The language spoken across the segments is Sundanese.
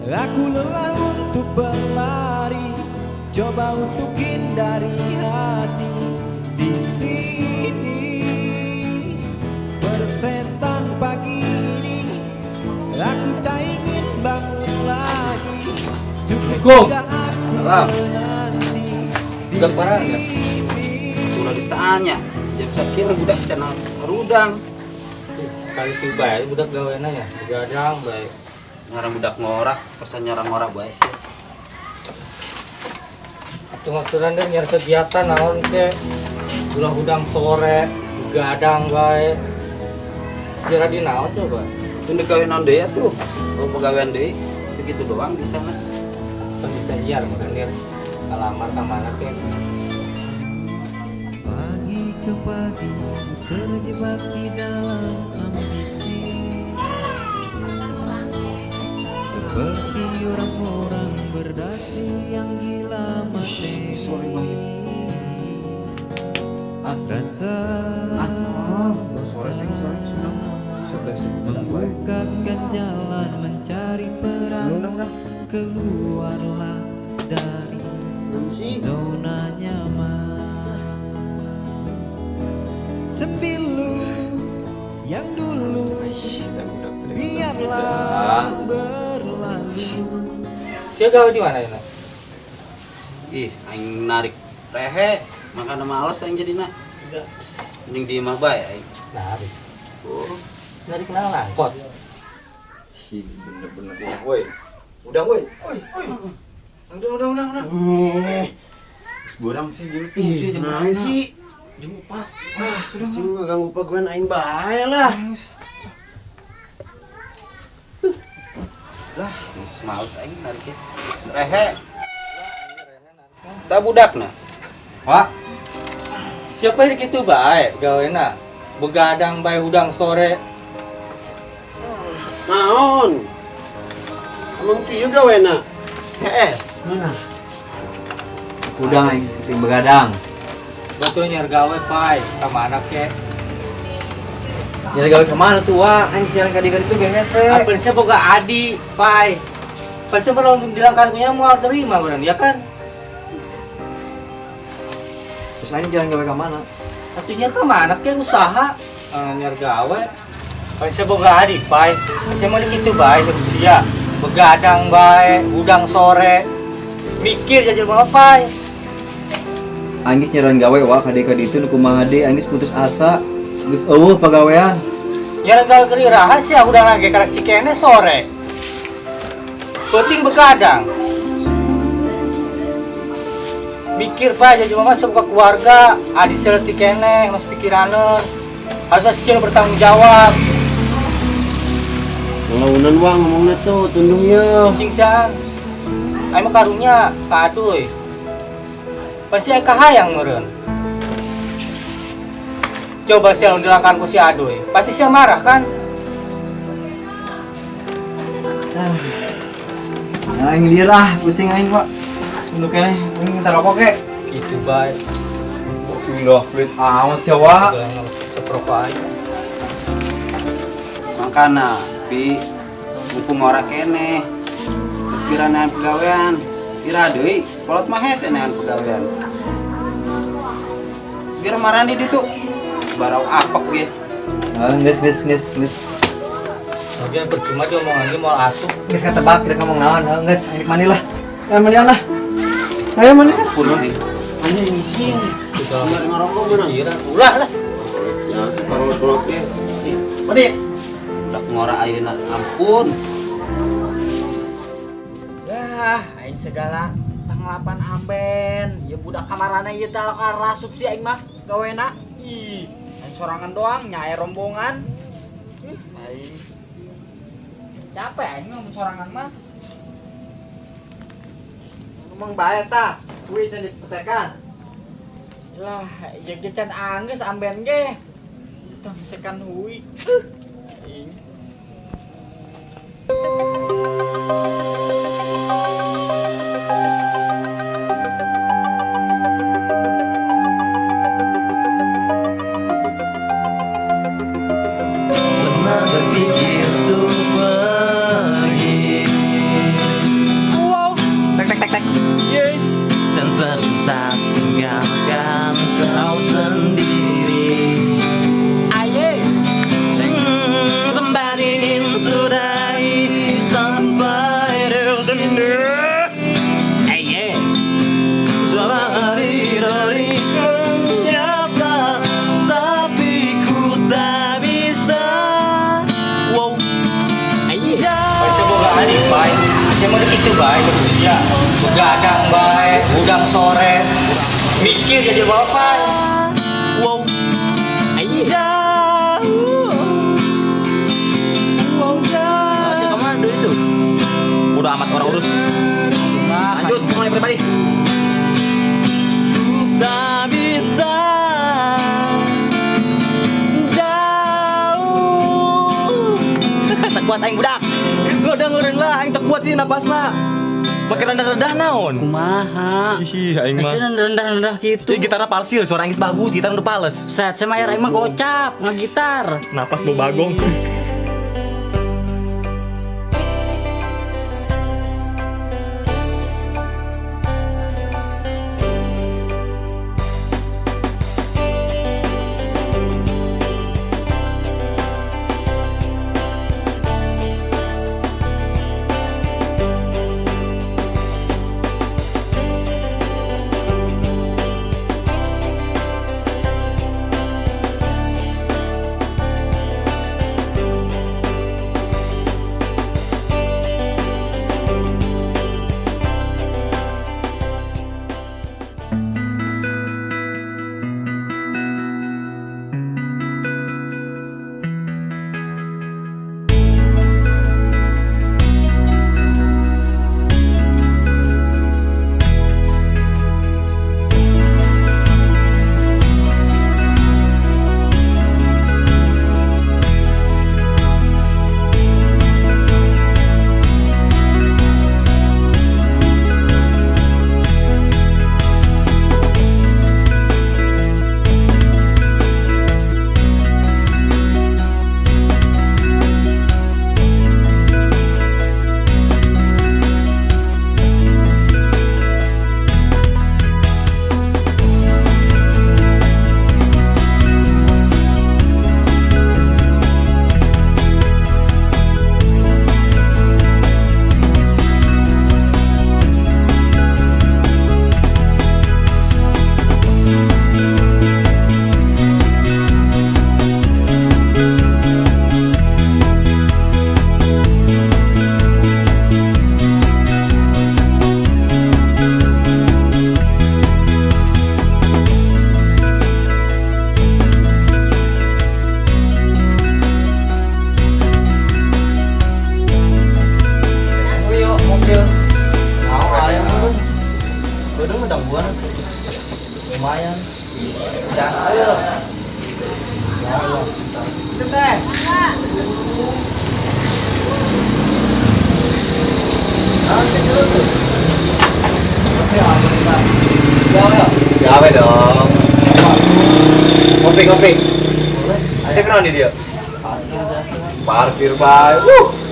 Aku lelah untuk berlari, coba untuk hindari hati di sini. Persetan pagi ini, aku tak ingin bangun lagi. Cukup Assalamualaikum. sudah aku Salam. menanti di Budak parah nggak? sini. Ulah ditanya. Jam sakira budak cenah harudang. Kali itu bae budak gawena ya, begadang bae. Ngarang budak ngorak, pesan nyarang ngorak bae sih. Itu maksudnya dia nyari kegiatan naon ke. Ulah hudang sore, begadang bae. Kira di naon coba? Itu gawe naon deui atuh. Oh, pegawaian deui. Begitu doang di sana. Kan bisa nyiar meureun kalamar ka mana ke. Pagi ke pagi ku terjebak di dalam ambisi. Seperti orang-orang berdasi yang gila materi. Rasa Sore sih, sore sudah. membukakan jalan mencari peran. Keluarlah dari zona nyaman. Sembilu yang dulu biarlah berlalu. Sia gawe di mana ya? Ih, aing narik rehe, makana males aing jadina. Mending di imah bae aing. Narik. Oh, Narik naon angkot? Ih, bener-bener dia, woi. Udang, woi. Woi, woi. Udang, udang, udang, udang. Geus borang sih jeung Ih, sih jam naon mana? sih? Jam 4. Ah, sih ngaganggu pagawean aing bae lah. Lah, geus males aing narik ya. Rehe. Tah budakna. Pak, Siapa yang gitu bae gawena? Begadang bae hudang sore. Naon? Emang kieu gawena? PS. mana? Udang aing penting begadang. Betul nyari gawe pai ka mana ke? Nyari gawe kemana tuh, Wak? Aing siaran ka dieu itu ge hese. Apa sih boga adi pai? Pasti belum bilang kan punya mau terima bener ya kan? Terus aing jalan gawe ka mana? Atuh ke mana ke usaha nyari gawe. Pasti boga adi pai. Pasti mau gitu bae usia. Begadang bae, hudang sore. Mikir jadi mau pai. Aing geus nyaran gawe, Wak, ka dieu itu nu kumaha deui, aing geus putus asa. Geus eueuh pagawean. Nyari gawe ke rahasia udah lagi karek cikene sore. Penting begadang. Mikir pak jadi mama suka keluarga, adi seletik kene, mas pikiranen. Harusnya sih bertanggung jawab. Ngalaunan wah ngomongna tuh tundungnya. Cing siang. Aing mah karunya kaduy. Pasti aing kahayang meureun. Coba siang dilangkan ku si Aduy. Pasti siang marah kan? Nah, aing lieur ah, pusing aing, Pak. Nu keneh, aing minta rokok ke. Gitu bae. Ulah, pelit amat sih, Wak. Seproko aja. Makana, pi mumpung ora keneh. Geus geura neangan pagawean. Ira deui, kolot mah hese neangan pagawean. Segera marani ditu. Barau apek ge. Ah, geus geus geus geus. Lagian percuma dia omongan dia mau asup. Geus katebak kira ngomong naon, heuh geus aing mandi lah. Ayo mandian lah. Ayo mandi lah. Ampun aing. Anjing ngising. Sudah Enggak ngerokok mana? kira ulah lah. Ya, separuh ge. Mandi. Budak ngora ayeuna ampun. Yah, aing segala tanglapan amben. Ya budak kamarana ieu teh rasup sih aing mah gawena. Ih, aing sorangan doang nyae rombongan. Ih, aing. Capek aing mah mun sorangan mah. Ngomong bae tah, kuwi can dipetekan. Lah, ya ge can anggeus amben ge. Tah mesekan hui. Aing. Pernah berpikir untuk pergi. Saya mau gitu bae manusia. Begadang bae, udang sore. Mikir jadi bapak. Wow. Masih kemana duit itu? Udah amat orang urus. Lanjut, mulai pribadi. Tak bisa jauh. Tak kuat aing budak. Udah ngeureun lah aing tak kuat ieu napasna. Make rendah-rendah naon? Kumaha? Ih, aing mah. Hasilnya rendah-rendah gitu. Ih, gitarnya palsil, suara aing bagus, gitar udah pales. Set, saya mah aing mah gocap ngegitar. Napas bau bagong. Lumayan. Ayo. Teteh. Gawe dong. Kopi kopi. Saya kenal nih dia. Parkir bae.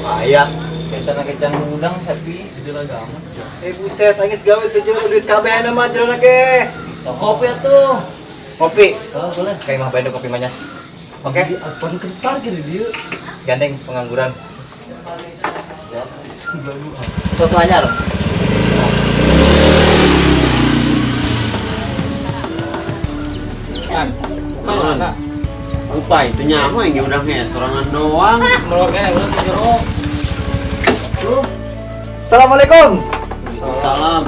Payah. Biasana kecan udang sepi di agama. Buset, angis gawe tujuh duit kabeh mah jerona ge. Kopi atuh. Kopi. Oh, boleh. Kayak mah bae kopi mah. Oke. Apaan ke parkir dia? Gandeng pengangguran. Sepatu anyar. Mana? Upai itu nyaho yang udah nge sorangan doang. Meloknya udah jero. Assalamualaikum. Salam.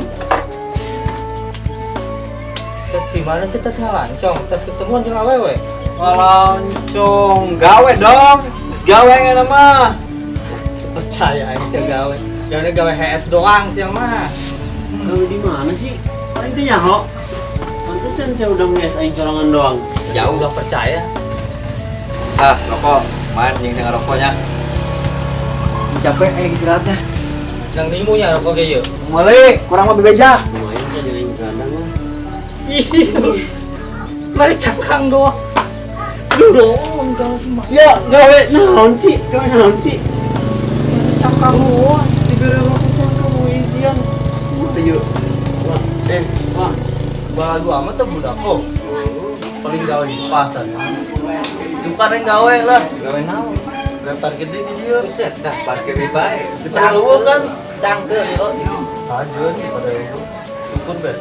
Set di mana sih tas ngalancong? Tas ketemuan jeung awewe. Ngalancong gawe dong. Geus gawe ngeuna mah. Percaya aing sih gawe. Gawe gawe HS doang sih mah. Gawe di mana sih? Paling itu nyaho. Pantesan saya udah nge aing sorangan doang. Jauh udah percaya. Ah, rokok. Main jeung sing rokoknya. Capek aing istirahatnya. Nang nimunya rokok ge ieu. Mulai kurang lebih beja. Lumayan sih jeung aing gadang lah. Ih. Mari cangkang doang. Lu doang gawe mah. Sia, gawe naon sih? Gawe naon sih? Cangkang doang. Diberi rokok cangkang isian. Wah, yuk. Wah, wah. Bagu amat tuh budak kok. Paling gawe di pasar. Suka yang gawe lah. Gawe naon? Gawe parkir di dia. Buset, dah parkir di bae. Cangkul kan? Cangkel yo. Lanjut pada itu. Syukur be.